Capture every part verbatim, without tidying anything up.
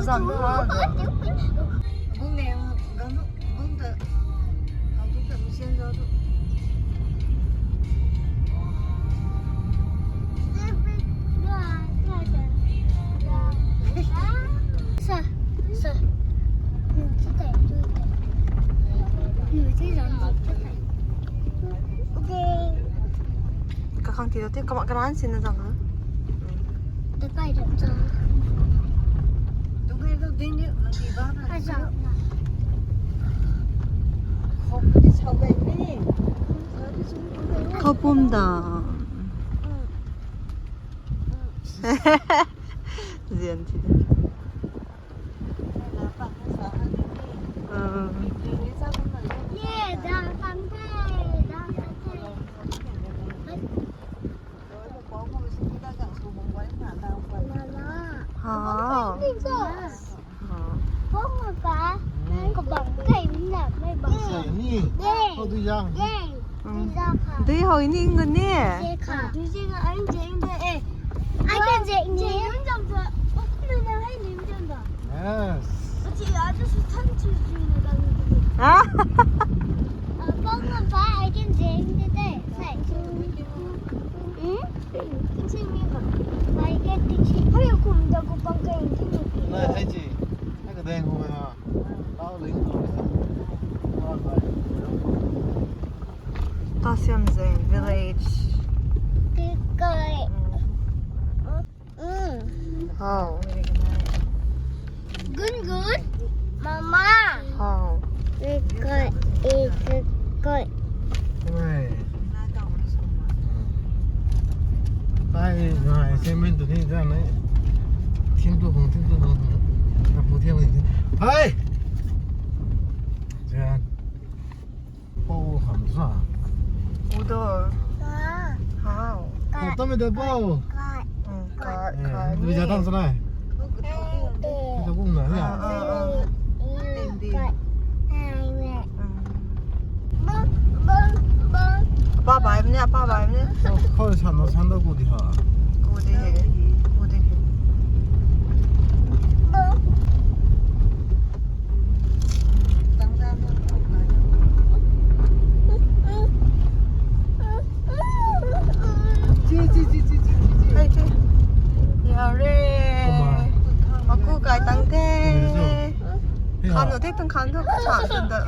Bung ne, gang tu, bung ta, hau tu ta, machine zau tu. Sa, sa. Nu ci tai, tu tai. Nu ci zang, tu tai. Okay. Kakhang ti lo te, kama karan sin na zang ha. Te pai dam zang. Tu kai tu ding ni, nang ti ba na. Ai zang na. Khou ti sau kai ni. Khou pum da. Zian ti da. Dui hou ning gun ni. Yes. Ha? Nai, hai chi. Hai ka deng hu ha. Tasiamzeng village. Hau. Gun gun. Mama. Hau. Ikoi, ikoi. Ai, ngai, semen tu ni zan nai. Thim tu hong, thim tu hong. Na pu thiam ni. Hai. Zan. Pou ham sa. Udo. Hau. Hau, tami de pou. Kai. Kai. Bisa tang sa nai. Bisa kung na ya. Apa bai mene, apa bai mene. Kau san na san da ku di ha. Ku di he. Ku di he. Hai te. Yare. Maku kai tang the. Khan no the tang khan tu sa tun da.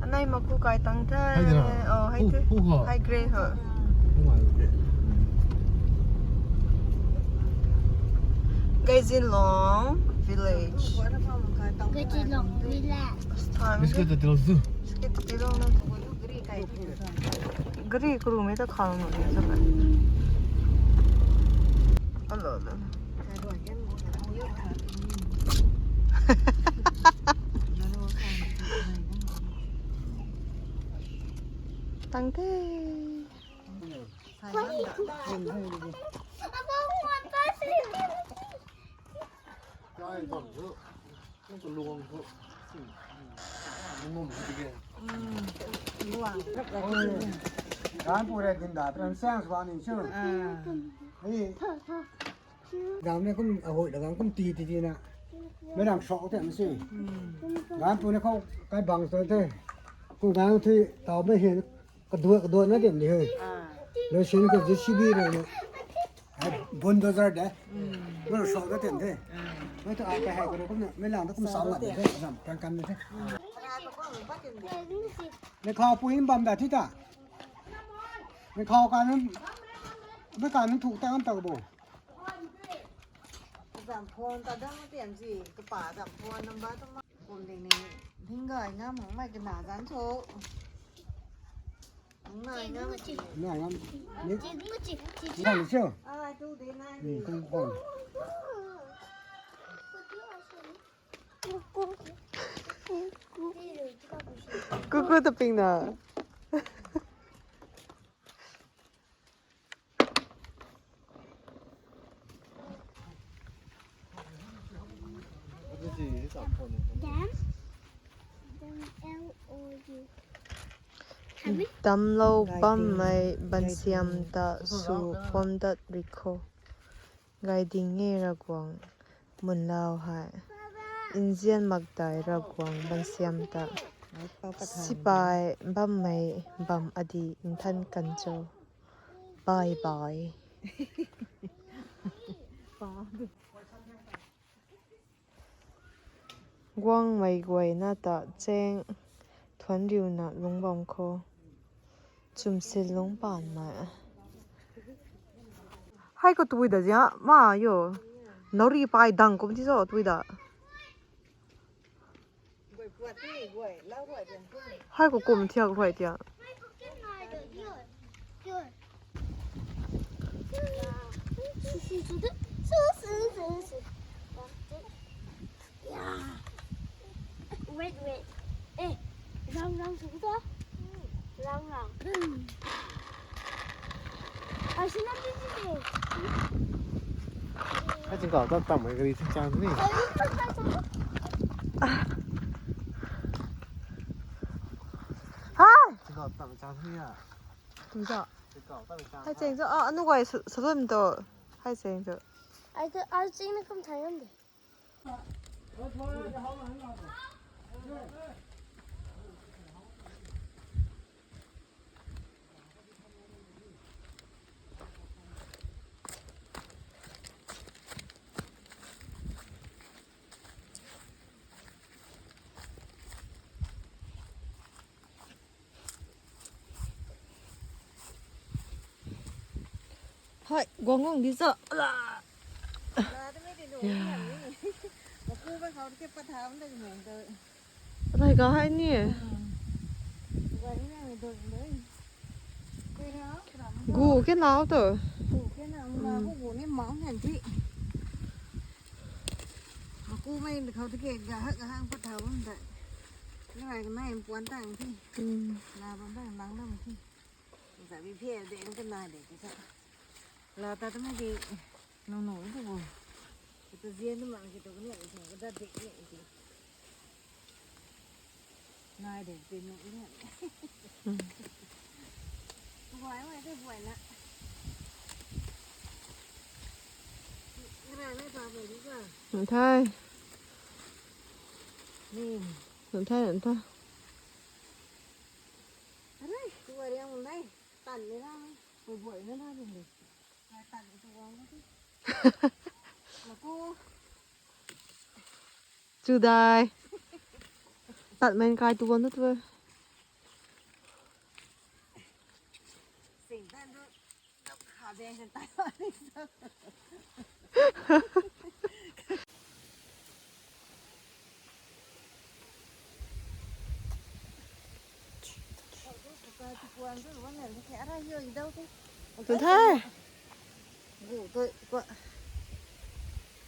Anai maku kai tang the. Hai de na. Oh, hai te. Hai grey ho. Gaijinlong village. Gaijinlong village. Biscuit ta tilo tu. Biscuit ta tilo na. Gari kuru mei ta khang no ni sa ka. Alo, alo. Tang the. Gan pu re din da tran sang swa ni chu. Hei. Gam ne kum a hoi da gam kum ti ti ti na. Me rang sok te ma si. Gan pu ne khou kai bang sa te. Kum gan thi tau me hin. Kadua, kadua na dem di he. Lo sin ko J C B rui na. Bulldozer de. Lo so na dem the. Lo tu ai ka hai ko kum na, me lang ta kum sa na de. Zam kan kan de. Me khou pu him bam da thi ta. Me khou ka na, me ka na thu ta ngam ta bo. Zam phone ta dang tian si, kapa zam phone number ta ma. Kum ding ni, ding gay ngam hong mai kena zan cho. Hong mai ngam. Nai ngam. Ni. Nai ni cho. Ai, tu de nai. Ni kum kum. Kuku ta ping na. Dam? Dam, L O U. Damlou bammei bansiam ta sw phone dat ri kho. Gaiding nge Ravguangc, munlau hei. Nzian mak tei Ravguangc bansiam ta. Sipai bammei bam adi nthan kan cho. Bye bye. Guangmei guayna ta cheng thuanc riuna lungc bam kho. Chumsil lungc paanmei. Hei khou tui da zia ma yo. Nau ri pai dang kum ti zo tui da. Hei khou kum thiak ruai tia. Wait, wait. Eh, rang rang sw to. Rang rang. Ai, sinam di di. Hai chingkau ta tam mai gari chang chang ni. Hai. Chingkau tam chang ni ya. Tu sa. Chingkau tam chang. Hai cheng sa. Ah, anu guay sa, salon to. Hai cheng sa. Ai to, ai cheng na kum thai ram de. Hai, guang guang di sa. Ala. Ala, tumei di nung ni. Maku ba khou ke pat tham da nung to. Rai ga hai ni. Guang ni nung doi doi. Gu ke nau to. Gu ke nau, na gu gu ni mau hen ti. Maku mei khou tike ga hak ga hang pat tham da. Ni rai ga nai puan tang ti. Na bam bam lang dam ti. Sa bi phe de ka nai de ti sa. La ta tumei di nung nung tu bo. Kita zian tu mang kita ni so ka da de ni ti. Nai de ti nung ni. Buai buai de buai na. Ngra na ta bo di ka. Nthai. Ni. Nthai nthai. Arai, tu ariang nai. Tan ni na. Buai buai na na ding de. Nai tan tu wang na tu. Maku. Chu dai. Tat main kai tu bam tu tu. Sing tan tu. Kha de sen tai. Tu the. Gu tu kwa.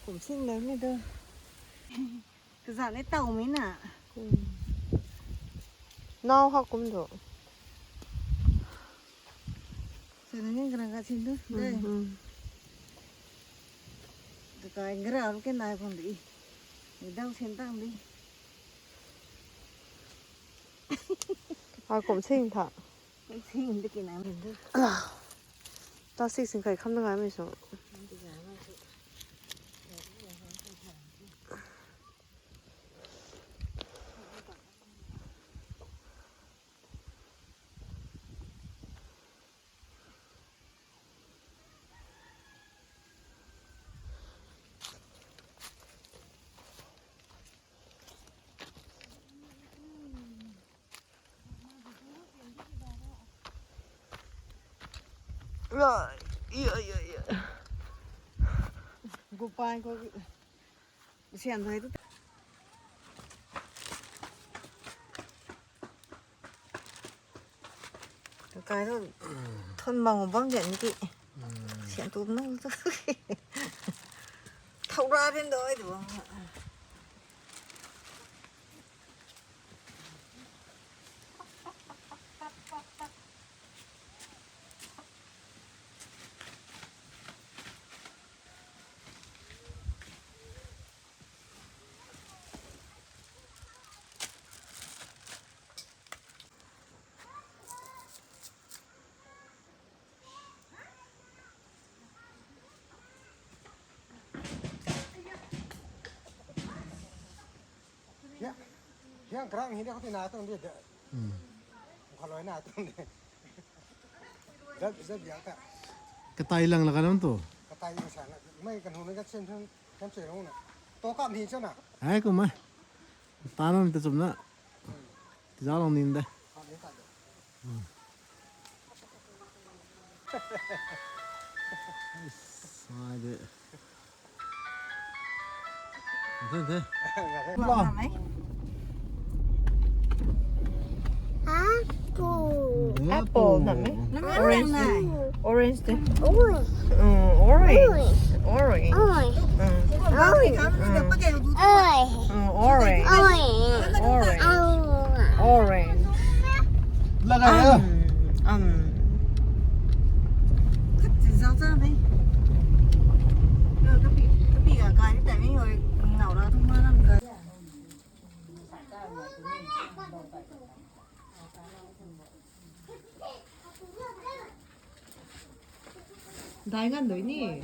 Kum sing le ni tu. Kazat ni tau mi na. Nau ha kum tu. Sini ni kana ka sin tu. Dei. Tu kai ngra ru ke nai kum di. Ni dau sin tang di. Ai kum sing tha. Sing di ki nai min tu. Ta sik sing kai kham na ngai mi so. Ui, ui, ui, ui. Gupai ko sian thai tu. Kai tu thon bang bang jan ni ki. Sian tu nu tu. Thau ra den doi tu. Yang kerang hi de, kau ti na tuang di de. Hmm. Kau loi na tuang di. Zat, zat biak ta. Katai lang la ka lam tu. Katai lang sa na. Mei kan hu na kat sen thang, kan sen rong na. To kam hi cha na. Ai, kum ai. Ta na ta chum na. Ti za long nin de. Kam hi ta de. Hmm. Sai de. Thế, thế. Apple. Apple na me. Orange. Orange de. Orange. Mm, orange. Orange. Orange. Mm. Orange. Mm, orange. Orange. Orange. Orange. Laga ya. Um, um. Khat si zau zau de. Ka, ka pi, ka pi ga gari ta ni hoi, nau ra thum ma lam ga. Dai ngan doi ni.